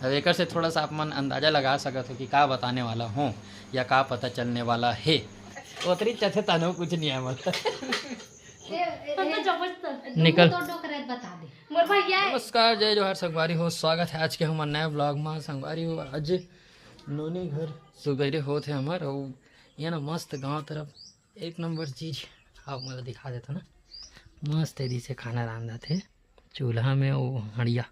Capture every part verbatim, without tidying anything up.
अब एकर से थोड़ा सा आप मन अंदाजा लगा सकत हो कि का बताने वाला हूँ या का पता चलने वाला हे। ओतरी चथे तानो कुछ नहीं है मतलब। ए, ए, हम तो ए, जबरदस्त निकल। तो डोकरे बता दे। मोर भैया है। नमस्कार, जय जोहार संगवारी हो, स्वागत है आज के हमर नए vlog में। संगवारी हो, आज नोनी घर सुबेरे होत है हमर, अउ ये ना मस्त गांव तरफ एक नंबर चीज। आओ, मैं दिखा देता ना, मस्त है, जैसे खाना रांधत है चूल्हा में, वो हड़िया,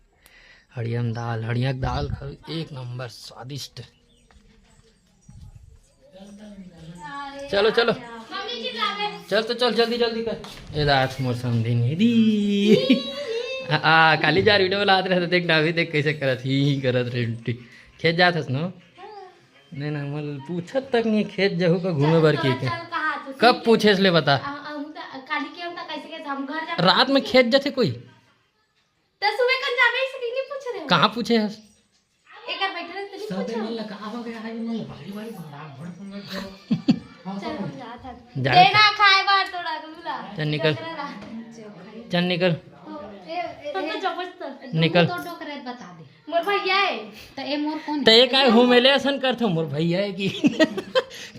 हड़िया में दाल, हड़िया के दाल खाओ, एक नंबर स्वादिष्ट। चलो, चलो। चल तो चल, जल्दी, जल्दी कर। ए दास मोर समधी नहीं दी। आ, आ, काली जा वीडियो वाला आत रहे तो देख ना, अभी देख कैसे करत ही, ही करत रहे उल्टी। खेत जात हस न? नहीं ना, मल पूछत तक नहीं, खेत जहू का घूमे बर की के। कब पूछेस ले बता? काली के हम त कैसे, कैसे हम घर जा रात में खेत जाथे कोई? त सुबह कन जाबे, इसे नहीं पूछ रहे हो? कहाँ पूछे हस? एकर बैठे रहे, तनी सब पूछो। मन लगा हो गया है, मन भारी भारी भंगार भर भंगार करो। चल, हम जात हन। जा। देना खाए बार तोड़ा गुला। चल निकल। चल निकल। तो, ए, ए, हम तो ए, जबरदस्त। निकल। तो डोकरे बता दे। मोर भैया है। त ए मोर कौन त ए है? काय हुमेले असन करथो, मोर भैया है कि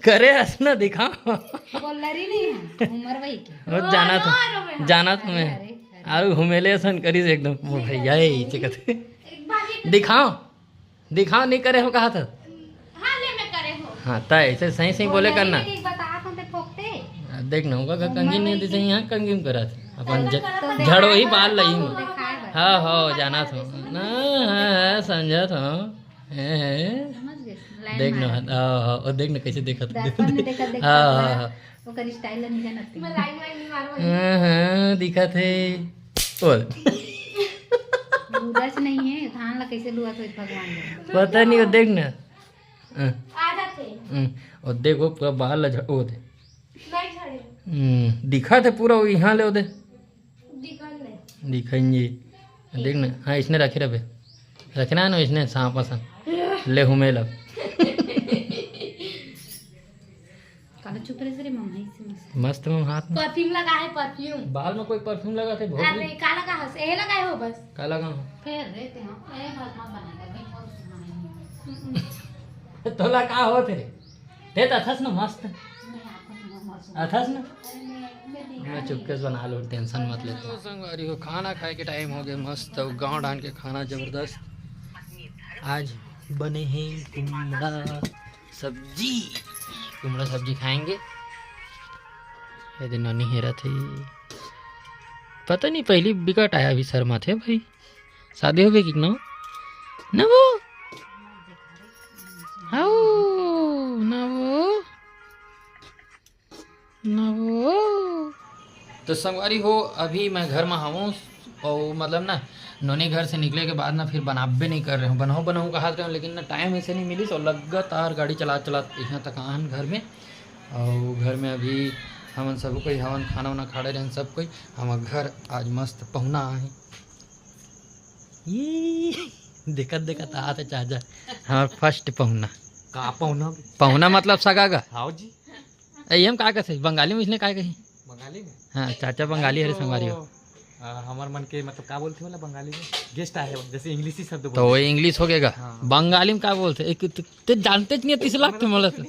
करे असन दिखा। बोलरी नहीं है, उमर भाई के। वो जाना था, रो, रो, रो, जाना था मैं। अरे, अरे। अरे हुमेले असन करिस एकदम, मोर भैया है, इसे कहते। एक बार ये दिखाओ, दिखाओ, नहीं करे हो कहा था। हाँ, ले, मैं करे हो। हाँ, तय ऐसे सही सही बोले करना। नहीं, बता तो ते फोकते। देख ना, होगा का कंगी नहीं दिसे, यहाँ कंगी में करा था। अपन ज-, झड़ो ही बाल लई में। हाँ, हो, जाना था। ना, हाँ, हाँ, समझा था। हैं, हैं। समझ गए? लाइन देख ना, मारा। हाँ, हाँ, और देख ना कैसे देखा था। दर्पण में देखा, देखा हाँ, था। हाँ, हाँ। ओकर style नहीं जानत। मैं लाइन वाइन नहीं मारवा। हाँ, हाँ, दिखा थे। बोल। बुझाच नहीं है, धान ला कैसे लुआ तो भगवान जाने। पता नहीं, वो देख ना। हाँ। आ जाते। हम्म, और देख, वो पूरा बाल ला झ-, वो दे। नहीं झड़े। हम्म, दिखा थे पूरा, वो यहाँ ले, वो दे। दिखन नहीं। दिखन जी। देख ना, हाँ, इसने रखे रहे। रखना है ना, इसने सांप असन। ले हुमेल अब। काला चुप रहे रे मम्मा, इससे मस्त। मस्त मम्मा हाथ में। Perfume लगा है, perfume। बाल में कोई perfume लगा थे, भोगी? अरे, का लगा हस? ए लगा हो बस। का लगा हो? फिर रे ते हम, ए भगवान बना ले, भाई, बहुत सुना है। तोला का होत रे? ते त अथस न मस्त। नहीं, आपको तो मस्त। अथस न? अरे, मैं, मैं देखा मैं नहीं। चुपके से बना लो, tension मत ले। संगवारी हो, खाना खाए के time हो गए, मस्त अउ गाँव डान के खाना जबरदस्त। आज बने हैं कुमड़ा सब्जी, कुमड़ा सब्जी खाएंगे। ये दिन नोनी हेरा थे, पता नहीं पहली बिकट आया, अभी शर्मा थे भाई। शादी हो गई कि ना? ना वो, हाओ, ना वो, ना वो। तो संगवारी हो, अभी मैं घर में हूँ और मतलब ना, नोनी घर से निकले के बाद ना फिर बनाबे नहीं कर रहे हूँ, बनाऊँ बनाऊँ कहा रहे हूँ, लेकिन ना time ऐसे नहीं मिली, तो लगातार गाड़ी चला चला यहाँ तक आन घर में। और घर में अभी हमन सब कोई हवन, खाना वाना खाड़े रहन सब कोई। हमर घर आज मस्त पहुना आहे। ये देखत देखत आत हे चाचा, हमर first पहुना। का पहुना? पहुना मतलब सगा गा। हाव जी। ए, हम का कथे? बंगाली में इसने का कही? बंगाली में? हाँ, चाचा बंगाली हरे, संगवारी हो। आ, हमर मन के मतलब का बोलथे ओला बंगाली में? Guest आए हे, जैसे English ही शब्द तो बोलथे। वो English हो गएगा। हाँ। बंगाली में का बोलथे? एक तो, ते जानते च नहीं, तीस लाख तो मतलब।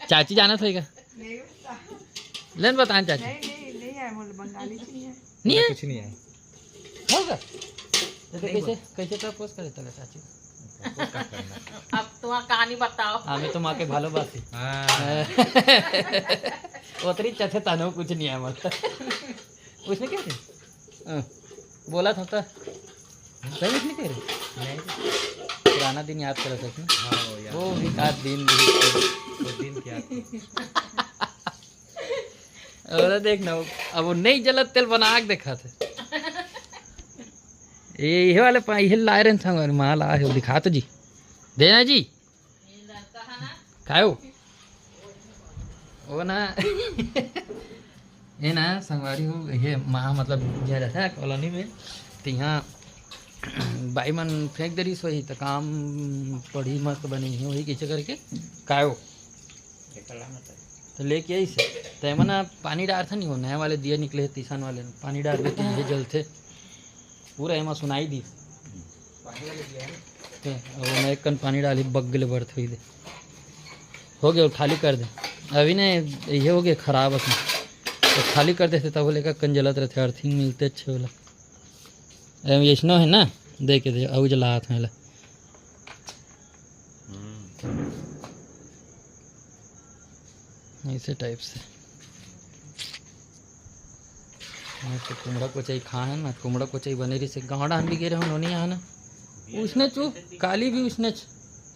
चाची जानत होएगा। नहीं बता। लेन बताएं चाची। नहीं, नहीं, नहीं आए, बोल, बंगाली च नहीं है। नहीं है? कुछ नहीं है। होगा। तो नहीं कैसे, बोल। कैसे propose करे तले चाची? Propose का करना? अब तुम्हारा कहानी बताओ। हमें तो माँ के भालोबासी। हाँ। ओतरी चथे तानो कुछ नहीं है मतलब। उसने क्या थे? हाँ, बोला था तो। सही में नहीं कह रहे? नहीं। पुराना दिन याद करा था इसमें। हाँ, यार। वो भी का दिन भी। वो दिन क्या था? अरे देख ना, अब वो नहीं जलत तेल बना के देखा थे। ये, ये वाले पा-, ये लाए रहे संग, माल आए हो, दिखा तो जी। देना जी। काय हो? वो ना, ये ना संगवारी हो, ये माँ मतलब जिया रहता है colony में, तो यहाँ बाई मन फेंक दे रही सोई, तो काम पड़ी मस्त बनी ही वही कैसे करके। काय हो? तो लेके आई से, तो एमा ना पानी डारथा नहीं हो, नया वाले दिया निकले हे, तीसान वाले, पानी डार देते ये जलथे, पूरा एमा सुनाई दी। अब मैं एक कन पानी डाली, बग ले बरत हुई दे। हो गया, खाली कर दे। अभी ने ये हो गया खराब अपन। तो खाली कर देते तब लेकर कन जलत रहते, अर्थिंग मिलते अच्छे वाला। अरे, ये स्नो है ना, दे के दे, अउ जला हाथ में ला। ऐसे टाइप से। मैं तो कुमड़ा कोचई खा है ना, कुमड़ा कोचई बने रही से गाँव डाहन भी गे रहे हो, नोनी यहाँ ना। उसने चू, काली भी उसने च-,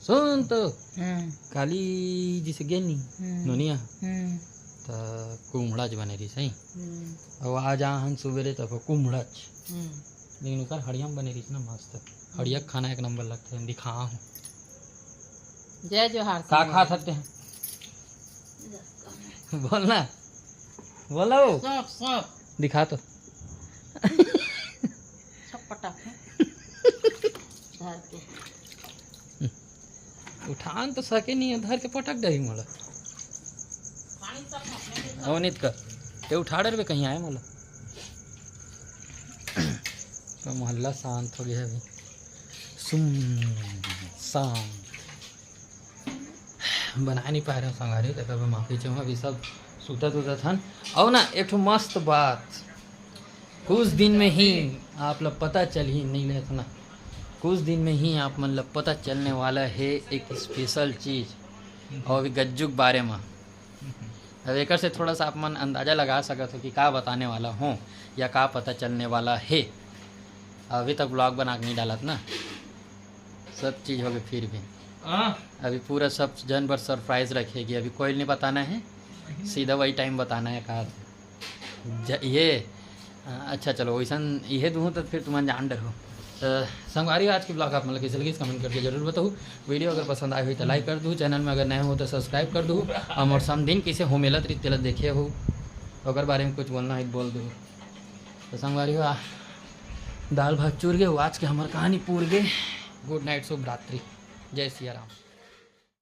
सुन तो। हम्म। काली जिसे गे नी, हम्म। नोनी यहाँ। हम्म। त कुमड़ा च बने रही सही। हम्म। अब आज आहन सुबेरे तब कुमड़ा च। हम्म। लेकिन ओकर हड़िया में बने रही ना मस्त। हड़िया के खाना एक नंबर लगता है, दिखा हूँ। जय जोहार का संगवारी। खा सकते हैं? बोलना, बोलो। सौंफ, सौंफ। दिखा तो। सब पटाखे। धर के। उठान तो सके नहीं है, धर के पटक दही मोला। पानी सब अपने में अवनीत का, ते उठा डरबे कहीं आए मोला। तो मोहल्ला शांत हो गया अभी, सुन शांत। बना नहीं पाए रहे संगवारी, तेकर बर माफी चाहूँ। अभी सब सुतत उतत हन। अउ ना, एक ठो मस्त बात, कुछ दिन में ही आप लोग पता चल ही नहीं लेत ना, कुछ दिन में ही आप मन ला पता चलने वाला है एक स्पेशल चीज़, और भी गज्जू के बारे में। अब एकर से थोड़ा सा आप मन अंदाजा लगा सकत हो कि का बताने वाला हूँ या का पता चलने वाला है। अभी तक व्लॉग बना के नहीं डालत ना, सब चीज़ हो गई फिर भी। हाँ। अभी पूरा सब जन बर सरप्राइज रखेगी, अभी कोई नहीं बताना है, सीधा वही टाइम बताना है का ज-, ये, अ, अच्छा चलो, वैसन इहे दूँ तो फिर तुमन जान डरहू। तो संगवारी, आज की व्लॉग आप मन ला कैसे लगिस, कमेंट करके जरूर बताहू। वीडियो अगर पसंद आए हुई तो लाइक कर दू, चैनल में अगर नए हो तो सब्सक्राइब कर दू। और मोर समधिन कैसे हो मेलत रही तेला देखे हो, ओकर बारे में कुछ बोलना है तो बोल दू। तो संगवारी हो, आ, दाल भात चूर गे, आज के हमार कहानी पूर गे। गुड नाइट, शुभ रात्रि, जय सिया राम।